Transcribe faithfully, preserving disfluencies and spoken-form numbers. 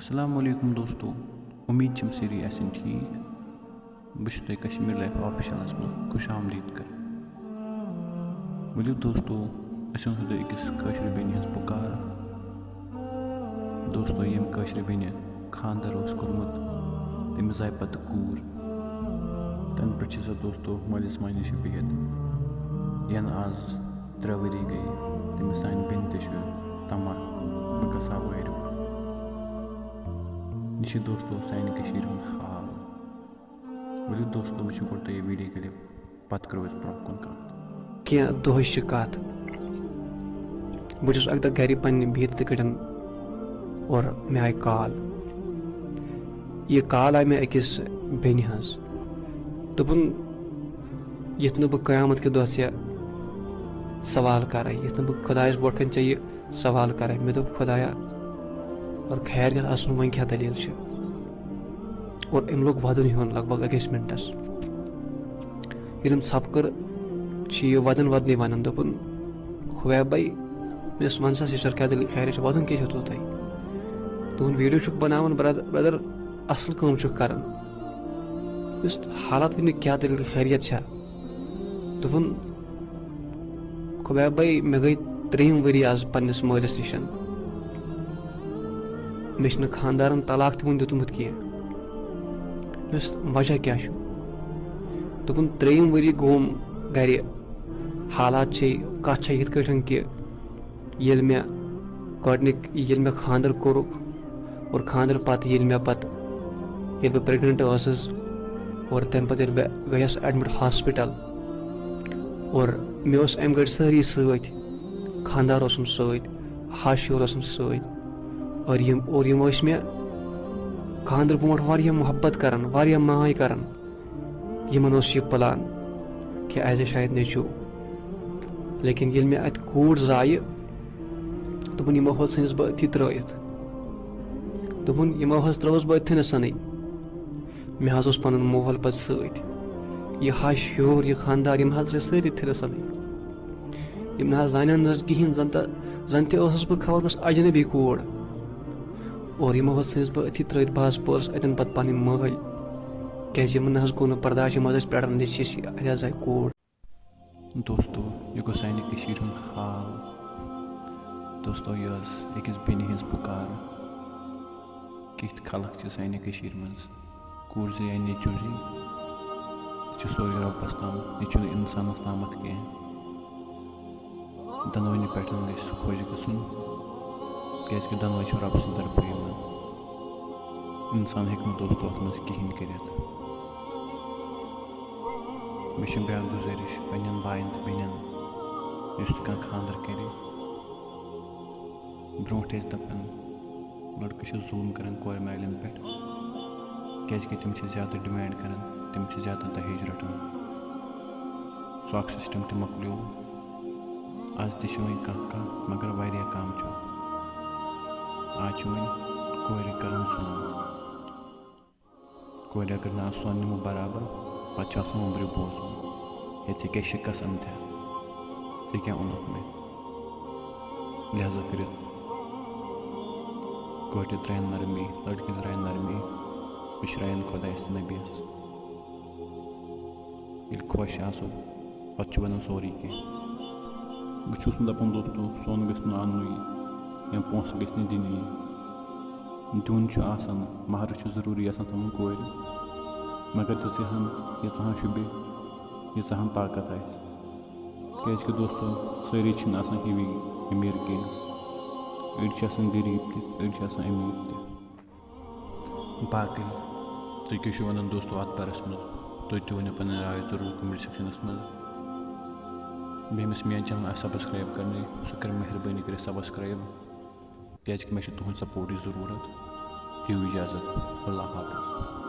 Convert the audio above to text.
السلام علیکم دوستو، امید چھم سٲری آسن ٹھیک۔ بہٕ چھُس تۄہہِ کشمیر لایف آفیشلس منٛز خوش آمدید کران۔ ؤلِو دوستو، أسۍ وَنہو تۄہہِ أکِس کٲشرِ بیٚنہِ ہٕنٛز پُکار۔ دوستو، ییٚمہِ کٲشرِ بیٚنہِ خانٛدر اوس کوٚرمُت، تٔمِس زاے پتہٕ کوٗر۔ تَنہٕ پٮ۪ٹھ چھِ سۄ دوستو مٲلِس ماجہِ نِش بِہِتھ۔ ینہٕ آز ترٛےٚ ؤری گٔے، تٔمِس سانہِ بیٚنہِ تہِ چھُ طمع، بہٕ گژھٕ ہا وٲرِو۔ یہِ چھِ دوستو سانہِ کٔشیٖرِ ہُنٛد حال۔ ؤلِو دوستو، وٕچھِو گۄڈٕ تُہۍ یہِ ویٖڈیو کلِپ، پتہٕ کرو أسۍ برٛونٛہہ کُن کتھ۔ کینٛہہ دۄہٕچ چھِ کتھ، بہٕ چھُس اکہِ دۄہ گرِ پننہِ بِہِتھ تِتھٕ کٲٹھۍ اور مےٚ آیہِ کال۔ یہِ کال آیہِ مےٚ أکِس بیٚنہِ ہٕنٛز۔ دوٚپُن، یِتھ نہٕ بہٕ قیامت کہِ دۄہ ژےٚ سوال کرے، یِتھ نہٕ بہٕ خۄدایس برٛونٛٹھ کنہِ ژےٚ یہِ سوال کرے۔ مےٚ دوٚپ، خۄدایا، اور خیر گژھِ آسُن، وۄنۍ کیٛاہ دٔلیٖل چھِ؟ اور أمۍ لوٚگ وَدُن ہیوٚن لگ بگ أکِس مِنٹَس۔ ییٚلہِ أمۍ ژھۄپہٕ کٔر، چھِ یہِ وَدان وَدنٕے وَنان، دوٚپُن، خۄدایا بھائی، مےٚ ٲس وَن سا سِسٹَر، کیٛاہ دٔلیٖل، خیریت چھا؟ وَدُن کیٛازِ ہیوٚتوٕ تۄہہِ؟ تُہُنٛد ویٖڈیو چھُکھ بَناوان، برٛدَر، برٛدَر، اَصٕل کٲم چھُکھ کَران۔ یُس حالات وٕنہِ کیٛاہ دٔلیٖل، خیریت چھا؟ دوٚپُن، خۄدایا بھائی، مےٚ گٔے ترٛیٚیِم ؤری آز پنٛنِس مٲلِس نِش۔ مےٚ چھُنہٕ خانٛدارَن طلاق تہِ وُنہِ دیُتمُت کینٛہہ۔ مےٚ ووٚنُس، وجہ کیٛاہ چھُ؟ دوٚپُن، ترٛیٚیِم ؤری گوٚوُم گَرِ۔ حالات چھے، کَتھ چھےٚ یِتھ کٲٹھۍ کہِ ییٚلہِ مےٚ گۄڈٕنِکۍ، ییٚلہِ مےٚ خانٛدر کوٚرُکھ اور خانٛدر پتہٕ ییٚلہِ مےٚ پتہٕ، ییٚلہِ بہٕ پریگننٹ ٲسٕس اور تَمہِ پتہٕ ییٚلہِ بہٕ گٔیَس ایڈمِٹ ہاسپِٹل اور مےٚ اوس اَمہِ گرِ سٲری سۭتۍ، خانٛدار اوسُم سۭتۍ، ہَش ہیوٚر اوسُم سۭتۍ اور یِم، اور یِم ٲسۍ مےٚ خانٛدر برونٛٹھ واریاہ محبت کران، واریاہ ماے کران۔ یِمن اوس یہِ پلان کہِ ایز اے شاید نیٚچوٗ۔ لیکن ییٚلہِ مےٚ اَتہِ کوٗر زایہِ، دوٚپُن، یِمو حظ ژھٕنِس بہٕ أتھی ترٛٲیِتھ۔ دوٚپُن، یِمو حظ ترٛٲوٕس بہٕ أتھٮ۪نَسَنٕے۔ مےٚ حظ اوس پَنُن مول پَتہٕ سۭتۍ۔ یہِ ہَش ہیوٚر، یہِ خانٛدار، یِم حظ ترٛٲے سٲری أتھٮ۪نَسَنٕے۔ یِم نہ حظ زانن نہٕ کِہیٖنۍ، زَن تہٕ، زَن تہِ ٲسٕس بہٕ خبر کۄس اجنبی کوٗر۔ اور یِمو حظ ژھٕنِس بہٕ أتھی ترٛٲیِتھ، بہٕ حظ پوٚرُس اَتٮ۪ن پَتہٕ پَنٕنۍ مٲلۍ، کیٛازِ یِمَن نہ حظ گوٚو نہٕ برداش، یِم حظ ٲسۍ پیاران، یہِ چھِ اَسہِ، اَتہِ حظ آیہِ کوٗر۔ دوستو، یہِ گوٚو سانہِ کٔشیٖرِ ہُنٛد حال۔ دوستو، یہِ ٲس أکِس بیٚنہِ ہٕنٛز پُکار۔ کِتھۍ خلق چھِ سانہِ کٔشیٖرِ منٛز، کوٗر زِ یا نیٚچوٗ زِ، یہِ چھُ سورُے رۄبَس تام، یہِ چھُنہٕ اِنسانَس تامَتھ کینٛہہ۔ دۄنوٕنی پٮ۪ٹھ گژھِ خۄش گژھُن، کیٛازِکہِ دۄنوَے چھِ رۄبہٕ سٕنٛدِ طرفہٕ یِوان۔ اِنسان ہیٚکہِ نہٕ دوستو اَتھ منٛز کِہیٖنۍ کٔرِتھ۔ مےٚ چھِ بیٛاکھ گُزٲرِش پنٛنٮ۪ن بایَن تہٕ بیٚنٮ۪ن، یُس تہِ کانٛہہ خانٛدَر کَرِ، برونٛٹھ ٲسۍ دَپان، لٔڑکہٕ چھِ ظُلُم کَران کورِ مالٮ۪ن پٮ۪ٹھ، کیٛازِکہِ تِم چھِ زیادٕ ڈِمینڈ کَران، تِم چھِ زیادٕ دَہیج رَٹان۔ سُہ اَکھ سِسٹَم تہِ مۄکلیو۔ آز تہِ چھِ وۄنۍ کانٛہہ کانٛہہ، مگر واریاہ کَم چھُ۔ آز چھِ وۄنۍ کورِ کَران ظُلُم۔ کورِ اگر نہٕ آز سۄن نِمو برابر، پتہٕ چھُ آسان وۄمبرِ بوزُن، ہے، ژےٚ کیٛاہ شِکس أنتھے؟ ژےٚ کیٛاہ اوٚنُتھ مےٚ؟ لہذا کٔرِتھ کورِ ترٛایَن نرمی، لڑکی ترٛایَن نرمی، پُشرایَن خۄدایَس تہٕ نبیَس۔ ییٚلہِ خۄش آسو، پتہٕ چھُ بنان سورُے کینٛہہ۔ بہٕ چھُس نہٕ دَپان، دوستو، سۄن گژھِ نہٕ اَننُے یا پونٛسہٕ گژھِ نہٕ دِنُے۔ دیُن چھُ آسان، مہرٕ چھُ ضروٗری آسان تھاوُن کورِ، مگر تِژٕے ہن، ییٖژاہ ہن شوٗبہِ، ییٖژاہ ہن طاقت آسہِ۔ کیٛازِکہِ دوستو، سٲری چھِنہٕ آسان ہِوی أمیٖر کینٛہہ، أڑۍ چھِ آسان غریٖب تہِ، أڑۍ چھِ آسان أمیٖر تہِ۔ باقٕے تُہۍ کیٛاہ چھِو وَنان دوستو اَتھ بارَس منٛز؟ تُہۍ تہِ ؤنِو پَنٕنۍ راے ضروٗر comment sectionَس منٛز۔ بیٚیہِ ییٚمِس میٛٲنۍ channel آسہِ subscribe کَرنٕے، سُہ کَرِ مہربٲنی کٔرِتھ subscribe، کیٛازِکہِ مےٚ چھِ تُہُنٛد supportٕچ ضروٗرت۔ دِیِو اِجازت، اللہ حافظ۔